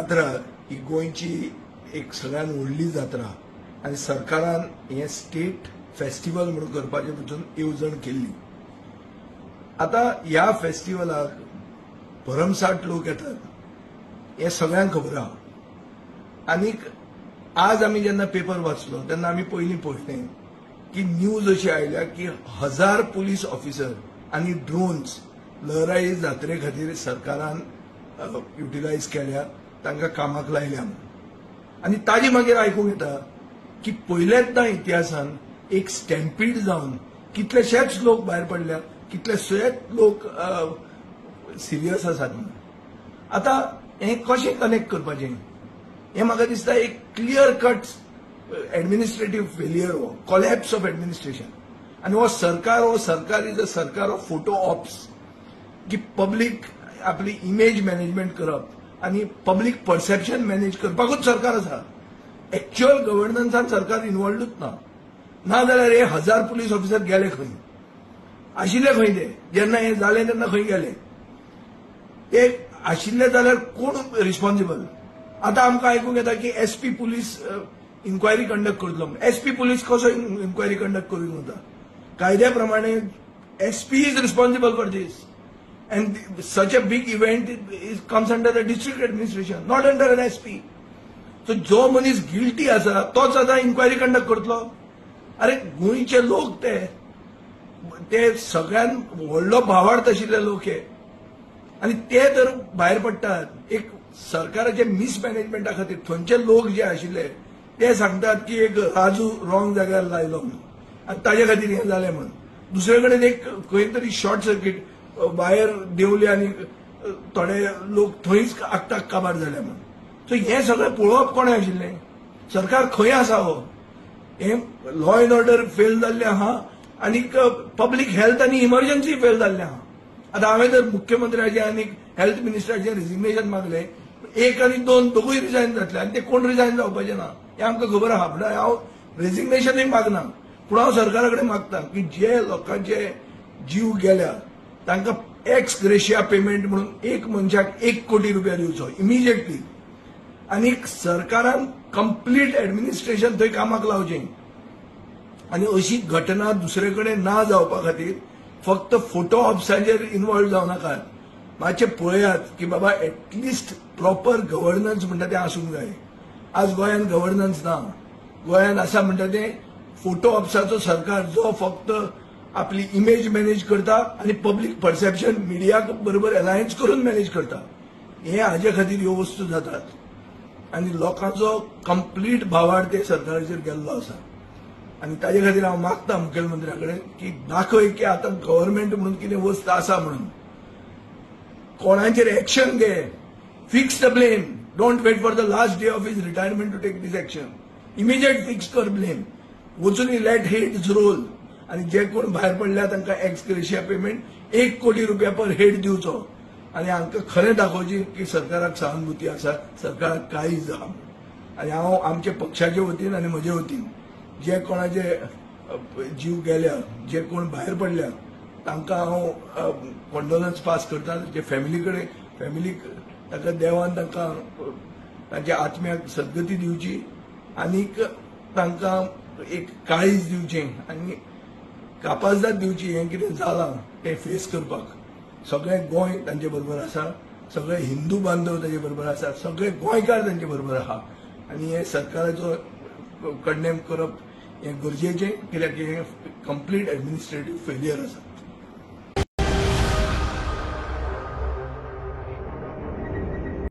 जात्रा ही गोंयची एक सगळ्यात व्हडली जात्रा आनी सरकारान हे स्टेट फेस्टिवल म्हणून करपाचे पसून येवजण केल्ली. आता ह्या फेस्टिवलाक भरमसाठ लोक येतात हे सगळ्यांक खबर आहा. आनीक आज आमी जेन्ना पेपर वाचलो तेन्ना आमी पयलीं पळयलें की न्यूज अशी आयल्या की 1000 पुलीस ऑफिसर आनी ड्रोन्स लहराई जात्रे खातीर सरकारान युटिलायज केल्या, तांकां कामाक लायल्या म्हणून. आनी ताजे मागीर आयकूंक येता की पयलेच ना इतिहासान एक स्टॅम्पीड जावन कितलेशेच लोक भायर पडल्या, कितलेशेच लोक सिरियस आसात म्हणून. आतां हें कशें कनेक्ट करपाचें हें म्हाका दिसता एक क्लियर कट एडमिनिस्ट्रेटीव फेलियर, हो कॉलॅप्स ऑफ एडमिनिस्ट्रेशन. आनी हो सरकार is a सरकार ऑफ फोटो ऑप्स, की पब्लीक आपली इमेज मॅनेजमेंट करप आनी पब्लीक परसेप्शन मॅनेज करपाकूच सरकार आसा. एक्च्युअल गव्हर्नन्सान सरकार इन्वॉल्वूच ना. ना जाल्यार हे 1000 पुलीस ऑफिसर गेले खंय, आशिल्ले खंय ते जेन्ना हें जालें तेन्ना खंय गेले ते आशिल्ले जाल्यार कोण रिस्पॉन्सिबल? आतां आमकां आयकूंक येता की एसपी पुलीस इन्क्वायरी कंडक्ट करतलो. एसपी पुलीस कसो इन्क्वायरी कंडक्ट करूंक वता? कायद्या प्रमाणे SP is responsible for this and such a big event is comes under the district administration, not under an SP. So जो मनीस गिल्टी आसा तोच आतां इन्क्वायरी कंडक्ट करतलो. अरे गोंयचे लोक ते ते सगळ्यात व्हडलो भावार्थ आशिल्ले लोक हे, आनी ते तर भायर पडटात. एक सरकाराच्या मिसमॅनेजमेंटा खातीर थंयचे लोक जे आशिल्ले ते सांगतात की एक राजू रॉंग जाग्यार लायलो म्हणून आनी ताजे खातीर हें जालें म्हणून. दुसरे कडेन एक खंय तरी शॉर्ट सर्कीट वायर देंवली आनी थोडे लोक थंयच आगताक काबार जाले म्हणून. सो हें सगळें पळोवप कोणें आशिल्लें? सरकार खंय आसा? हो हें लॉ एंड ऑर्डर फेल जाल्लें आहा आनीक पब्लीक हेल्थ आनी इमर्जन्सी फेल जाल्लें आहा. आतां हांवें जर मुख्यमंत्र्याचें आनी हेल्थ मिनिस्टराचें रेजिग्नेशन मागलें, 1 आनी 2 दोगूय रिजायन जातले आनी ते कोण रिजायन जावपाचे ना हें आमकां खबर आहा. म्हणल्यार हांव रेजिग्नेशनूय मागना, पूण हांव सरकारा कडेन मागता की जे लोकांचे जीव गेल्या तांकां एक्स ग्रेशिया पेमेंट म्हणून एक मनशाक 1 कोटी रुपया दिवचो इमिजिएटली. आनी सरकारान कंप्लीट एडमिनिस्ट्रेशन थंय कामाक लावचें आनी अशी घटना दुसरे कडेन ना जावपा खातीर फक्त फोटो ऑप्साचेर इन्वॉल्व जावं नाकात. मातशें पळयात की बाबा एटलिस्ट प्रॉपर गव्हर्नन्स म्हणटा तें आसूंक जाय. आज गोंयांत गव्हर्नन्स ना. गोंयांत आसा म्हणटा तें फोटो ऑप्साचो सरकार जो फक्त आपली इमेज मॅनेज करता आनी पब्लीक परसेप्शन मिडिया बरोबर अलायन्स करून मॅनेज करता. हे हाजे खातीर ह्यो वस्तू जातात आनी लोकांचो कंप्लीट भावार्थ ते सरकाराचेर गेल्लो आसा. आनी ताजे खातीर हांव मागता मुखेलमंत्र्या कडेन की दाखय की आतां गव्हर्मेंट म्हणून कितें वस्त आसा म्हणून. कोणाचेर एक्शन घे, fix the blame. Don't wait for the last day of his retirement to take this action. Immediate fix कर ब्लेम, वचून लेट हेड्स रोल. आनी जे कोण भायर पडल्या तांकां एक्स ग्रेशिया पेमेंट 1 कोटी रुपया पर हेड दिवचो आनी हांकां खरें दाखोवचें की सरकाराक सहानुभूती आसा, सरकाराक काळीज आहा. आनी हांव आमच्या पक्षाचे वतीन आनी म्हजे वतीन जे कोणाचे जीव गेल्या, जे कोण भायर पडल्या तांकां हांव कॉन्डोलन्स पास करता. जे फॅमिली कडेन, फॅमिलीक ताका देवान तांकां तांच्या आत्म्याक सद्गती दिवची आनीक तांकां एक काळीज दिवचें आनी कापाजदाद दिवची. हें कितें जालां तें फेस करपाक सगळें गोंय तांचे बरोबर आसा, सगळे हिंदू बांधव ताजे बरोबर आसा, सगळे गोंयकार तांचे बरोबर आहा. आनी हें सरकाराचो कंडेम करप हें गरजेचें, कित्याक हें कंप्लीट एडमिनिस्ट्रेटीव फेलियर आसा.